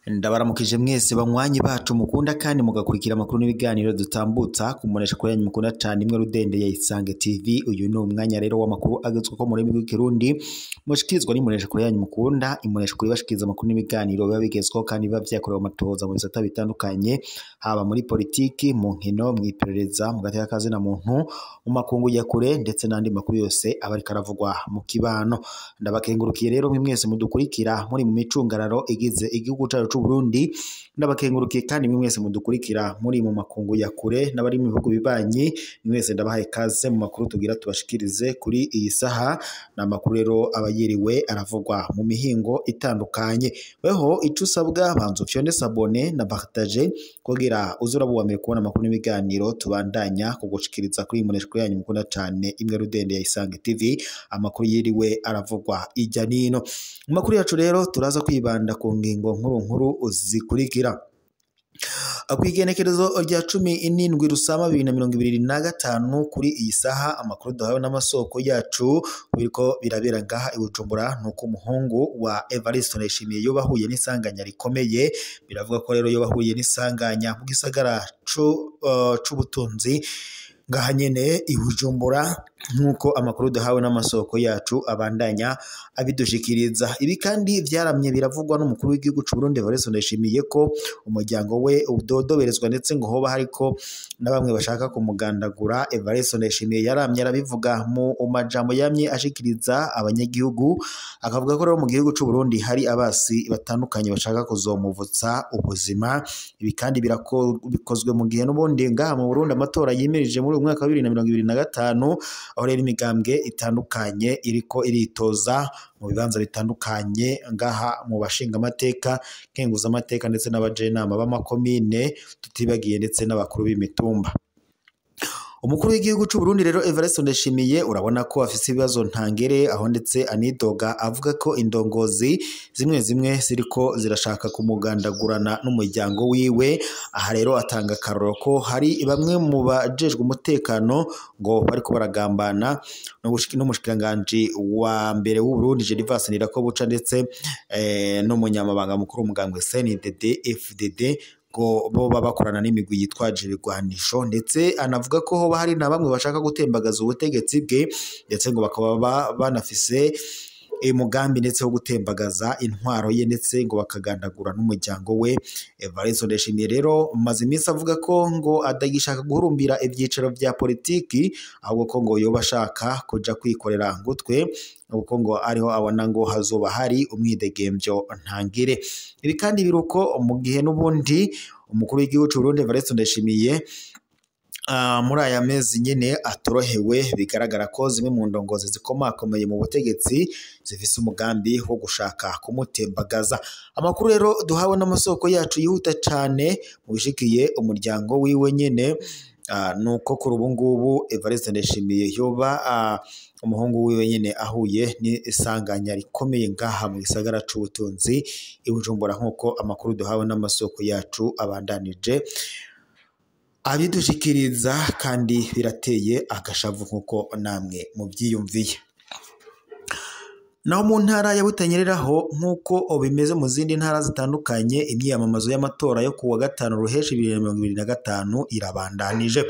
Ndabaramukije mwese banywanyi bacu mukunda kandi mugakurikira amakuru n'ibiganiro dutambutsa kumunesha kuri yanyu mukunda cyane imwe rudende ya Isange TV. Uyu ni umwanya rero w'amakuru agezweho mu rurimi rw'ikirundi mushikirizwa n'umunesha kuri yanyu mukunda. Imunesha kuri bashikiriza amakuru n'ibiganiro biba bigezweho kandi biba vyakorewe amatohoza mu bisata bitandukanye, haba muri politiki, mu nkino, mu iperereza, mu gateka kazina muntu, mu makungu ya kure ndetse n'andi makuru yose aba ariko aravugwa mu kibano. Ndabakengurukiye rero mwe mwese mudukurikira muri mu micungararo igize igihugu cacu Burundi. Ndabakengurukiye kandi mwe mwese mudukurikira muri mu makungu ya kure n'abari mu bihugu bibanyi, mwese ndabahaye kaze mu makuru tugira tubashikirize kuri iyi saha. Ni amakuru rero aba yiriwe aravugwa mu mihingo itandukanye. Weho ico usabwa banza ufyonde sabone na partage kugira uzurabuwamire kubona amakuru n'ibiganiro tubandanya kugushikiriza kuri imuneshwa yanyu mukunda cane imwe rudende ya Isange TV. Amakuru yiriwe aravugwa ijya nino. Mu makuru yacu rero turaza kwibanda ku ngingo nkuru nkuru zikurikira. Kw'igenekerezo rya 17 Rusama 2025 kuri iyi saha, amakuru duhawe n'amasoko yacu biriko birabera ngaha i Bujumbura nuko umuhungu wa Evariste Ndayishimiye yoba ahuye n'isanganya rikomeye. Biravuga ko rero yoba ahuye n'isanganya mu gisagara c'ubutunzi ngaha nyene i Bujumbura, nk'uko amakuru duhawe n'amasoko yacu abandanya abidushikiriza. Ibi kandi vyaramye biravugwa n'umukuru w'igihugu c'u Burundi Evariste Ndayishimiye ko umuryango we udodoberezwa ndetse ngo hoba hariko na bamwe bashaka kumugandagura. Evariste Ndayishimiye yaramye arabivuga mu majambo yamye ashikiriza abanyagihugu, akavuga ko rero mu gihugu c'u Burundi hari abasi batandukanye bashaka kuzomuvutsa ubuzima. Ibi kandi bikozwe mu gihe n'ubundi ngaha mu Burundi amatora yimirije muri uyu mwaka wa 2025, aho rero imigambwe itandukanye iriko iritoza mu bibanza bitandukanye ngaha mu bashingamateka, nkenguzamateka ndetse n'abajenama b'amakomine, tutibagiye ndetse n'abakuru b'imitumba. Umukuru w'igihugu c'u Burundi rero Evariste Ndayishimiye urabona ko afise ibibazo ntangere, aho ndetse anidoga avuga ko indongozi zimwe zimwe ziriko zirashaka kumugandagurana n'umuryango wiwe. Aha rero atanga akarorero ko hari bamwe mu bajejwe umutekano ngo bariko baragambana n'umushikiranganji wa mbere w'u Burundi Gervais Ndirakobuca ndetse n'umunyamabanga mukuru w'umugambwe CNDD FDD, ngo bo bakorana n'imigwi yitwaje ibigwanisho. Ndetse anavuga ko hoba hari na bamwe bashaka gutembagaza ubutegetsi bwe, ndetse ngo bakaba banafise umugambi ndetse wo gutembagaza intwaro ye, ndetse ngo bakagandagura n'umuryango we. Evariste Ndayishimiye rero maze iminsi avuga ko ngo atagishaka guhurumbira ivyicaro vya politiki, ahubwo ko ngo yoba ashaka kuja kwikorera ngutwe, kuko ngo ariho abona ngo hazoba hari umwidegemvyo ntangire. Ibi kandi biruko mu gihe n'ubundi umukuru w'igihugu c'u Burundi Evariste Ndayishimiye muri aya mezi nyene atorohewe. Bigaragara ko zimwe mu ndongozi zikomakomeye mu butegetsi zifise umugambi wo gushaka kumutembagaza. Amakuru rero duhawe n'amasoko yacu yihuta cane mu bishikiye umuryango wiwe nyene, nuko kuri ubu ngubu Evariste Ndayishimiye yoba umuhungu wiwe nyene ahuye n'isanganya rikomeye ngaha mu gisagara c'ubutunzi i Bujumbura, nk'uko amakuru duhawe n'amasoko yacu abandanije abidushikiriza, kandi birateye agashavu nk'uko namwe muvyiyumviye. Naho mu ntara ya Butanyerera ho nk'uko bimeze mu zindi ntara zitandukanye, imyiyamamazo y'amatora yo kuwa 5 Ruheshi 2025 irabandanije.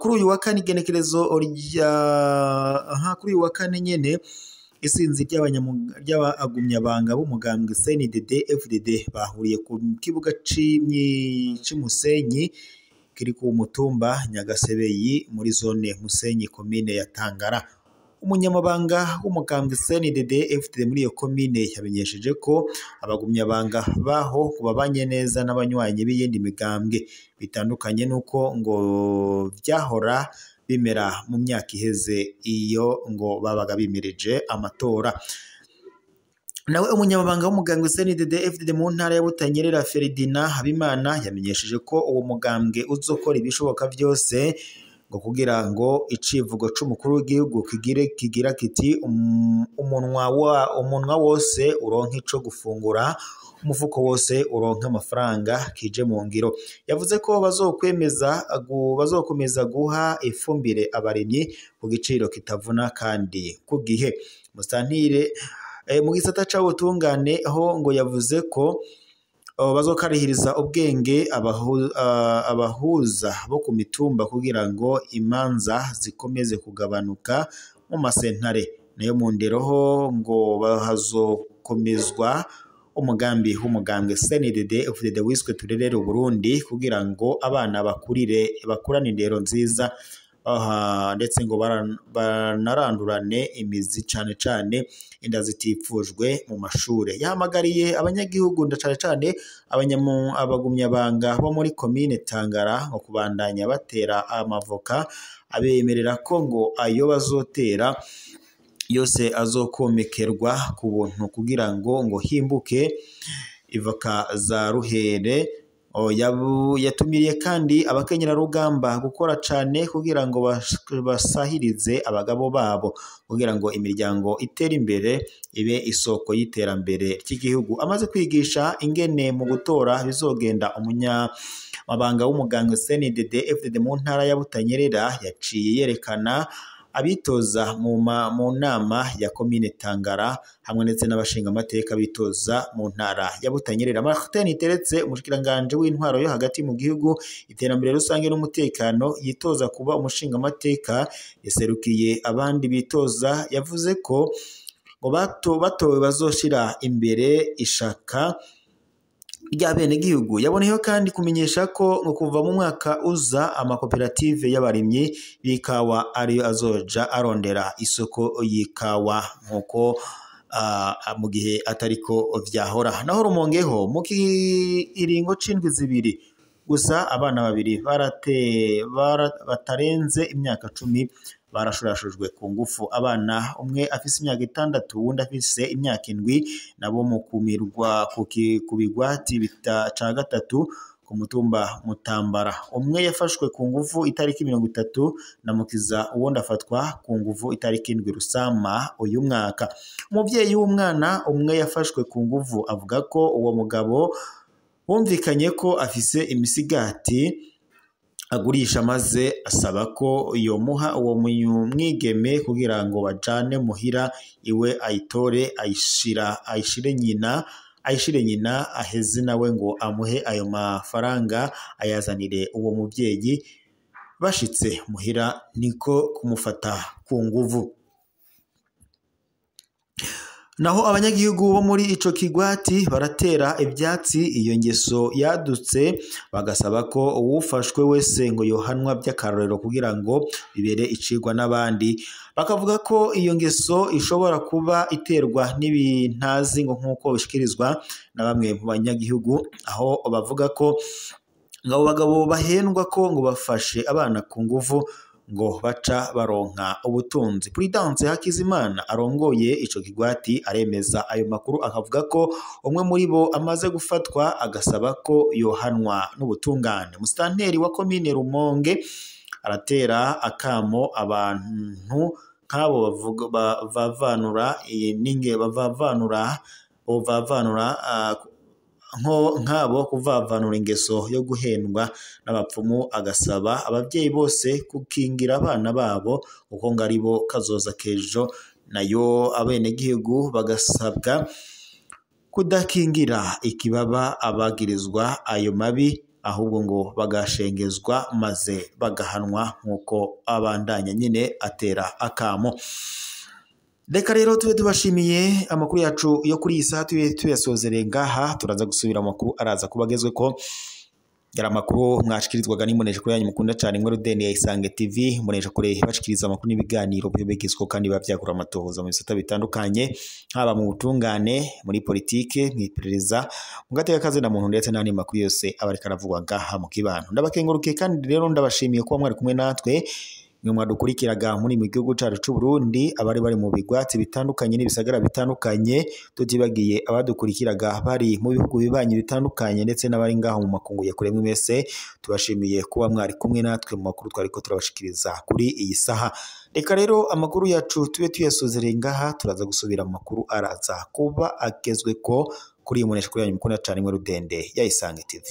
Kuri uyu wa kane igenekerezo rya kuri uyu wa kane nyene, isinzi ry'abagumyabanga b'umugambwe CNDD FDD bahuriye ku kibuga c'Imusenyi kiri ku mutumba Nyagasebeyi muri zone Musenyi komine ya Tangara. Umunyamabanga w'umugambwe CNDD FDD muri iyo komine yamenyesheje ko abagumyabanga baho babanye neza n'abanywanyi b'iyindi migambwe, bitandukanye nuko ngo vyahora bimera mu myaka iheze iyo ngo babaga bimirije amatora. Nawe umunyamabanga w'umugambwe CNDD FDD mu ntara ya Butanyerera Ferdinand Habimana yamenyesheje ko uwo mugambwe uzokora ibishoboka vyose ngo kugira ngo icivugo c'umukuru w'igihugu kigira kiti umunwa wose uronke ico gufungura, umufuko wose uronke amafaranga kije mu ngiro. Yavuze ko bazokomeza guha ifumbire abarimyi ku giciro kitavuna kandi ku gihe. Musitantire mu gisata c'ubutungane ho ngo yavuze ko bazokarihiriza ubwenge abahuza bo ku mitumba kugira ngo imanza zikomeze kugabanuka mu masentare. Nayo mu ndero ho ngo hazokomezwa umugambi w'umugambwe CNDD FDD wiswe Turerere Burundi kugira ngo abana bakurane indero nziza, ndetse ngo banarandurane imizi cane cane inda zitifujwe mu mashure. Yahamagariye abanyagihugu nda cane cane abagumyabanga bo muri komine Tangara ngo kubandanya batera amavoka, abemerera ko ngo ayo bazotera yose azokomekerwa ku buntu kugira ngo himbuke ivoka za ruhere. Yatumiriye kandi abakenyerarugamba gukora cane kugira ngo basahirize abagabo babo kugira ngo imiryango itere imbere ibe isoko y'iterambere ry'igihugu. Amaze kwigisha ingene mu gutora bizogenda, umunyamabanga w'umugambwe CNDD FDD mu ntara ya Butanyerera yaciye yerekana abitoza mu nama ya komine Tangara hamwe ndetse n'abashingamateka bitoza mu ntara ya Butanyerera. Martin Iteretse, umushikiranganje w'intwaro yo hagati mu gihugu, iterambere rusange n'umutekano, yitoza kuba umushingamateka, yaserukiye abandi bitoza. Yavuze ko ngo batowe bazoshira imbere ishaka rya benegihugu. Yaboneyeho kandi kumenyesha ko ngo kuva mu mwaka uza amakoperative y'abarimyi b'ikawa ariyo azoja arondera isoko y'ikawa nkuko mu gihe atariko vyahora. Naho Rumongeho mu kiringo c'indwi zibiri gusa abana babiri batarenze imyaka 10 barashurashujwe ku ngufu. Abana umwe afise imyaka 6 uwundi afise imyaka 7 nabo mu kumirwa ku bigwati ca gatatu ku mutumba Mutambara. Umwe yafashwe ku ngufu itariki 30 na Mukiza, uwundi afatwa ku ngufu itariki 7 Rusama uyu mwaka. Umuvyeyi w'umwana umwe yafashwe ku nguvu avuga ko uwo mugabo bumvikanye ko afise imisigati agurisha, maze asaba ko yomuha uwo mwigeme kugira ngo bajane muhira iwe ayitore ayishire nyina aheze nawe ngo amuhe ayo mafaranga ayazanire uwo muvyeyi. Bashitse muhira niko kumufata ku nguvu. Naho abanyagihugu bo muri ico kigwati baratera ivyatsi iyo ngeso yadutse, bagasaba ko uwufashwe wese ngo yohanwa by'akarorero kugira ngo bibere icigwa n'abandi. Bakavuga ko iyo ngeso ishobora kuba iterwa n'ibintazi ngo nkuko bishikirizwa na bamwe mu banyagihugu, aho bavuga ko ngo abo bagabo bahendwa ko ngo bafashe abana ku nguvu ngo baca baronka ubutunzi. Prudence Hakizimana arongoye ico kigwati aremeza ayo makuru, akavuga ko umwe muri bo amaze gufatwa, agasaba ko yohanwa n'ubutungane. Musitanteri wa komine Rumonge aratera akamo abantu nk'abo bavanura ninge bavanura nk'abo kuvavanura ingeso yo guhendwa n'abapfumu, agasaba abavyeyi bose gukingira abana babo kuko ngo aribo kazoza kejo. Nayo abenegihugu bagasabwa kudakingira ikibaba abagirizwa ayo mabi, ahubwo ngo bagashengezwa maze bagahanwa nkuko abandanya nyine atera akamo. Reka rero tube tubashimiye amakuru yacu yo kuri iyi saha, tube tuyasozereye ngaha. Turaza gusubira amakuru araza kubagezwe ko yari amakuru mwashikirizwaga n'imbonesha kure yanyu mukunda cyane Inkuru Deni ya Isange TV. Imbonesha kure bashikiriza amakuru n'ibiganiro bigezweho kandi bavyagura amatohoza mu bisata bitandukanye, haba mu butungane, muri politike, mu iperereza, mu gateka kazi na muntu, ndetse n'andi makuru yose aba ariko aravugwa ngaha mu kibano. Ndabakengurukiye kandi rero ndabashimiye kuba mwari kumwe natwe. Mwe mwadukurikiraga muri mu gihugu cacu c'u Burundi, abari bari mu bigwati bitandukanye n'ibisagara bitandukanye, tutibagiye abadukurikiraga bari mu bihugu bibanyi bitandukanye ndetse n'abari ngaho mu makungu ya kure, mwese tubashimiye kuba mwari kumwe natwe mu makuru twariko turabashikiriza kuri iyi saha. Reka rero amakuru yacu tube tuyasozereye ngaha, turaza gusubira mu makuru araza kuba agezweko kuri iyi mbonesha kuri yanyu mukunda cane imwe rudende ya Isange TV.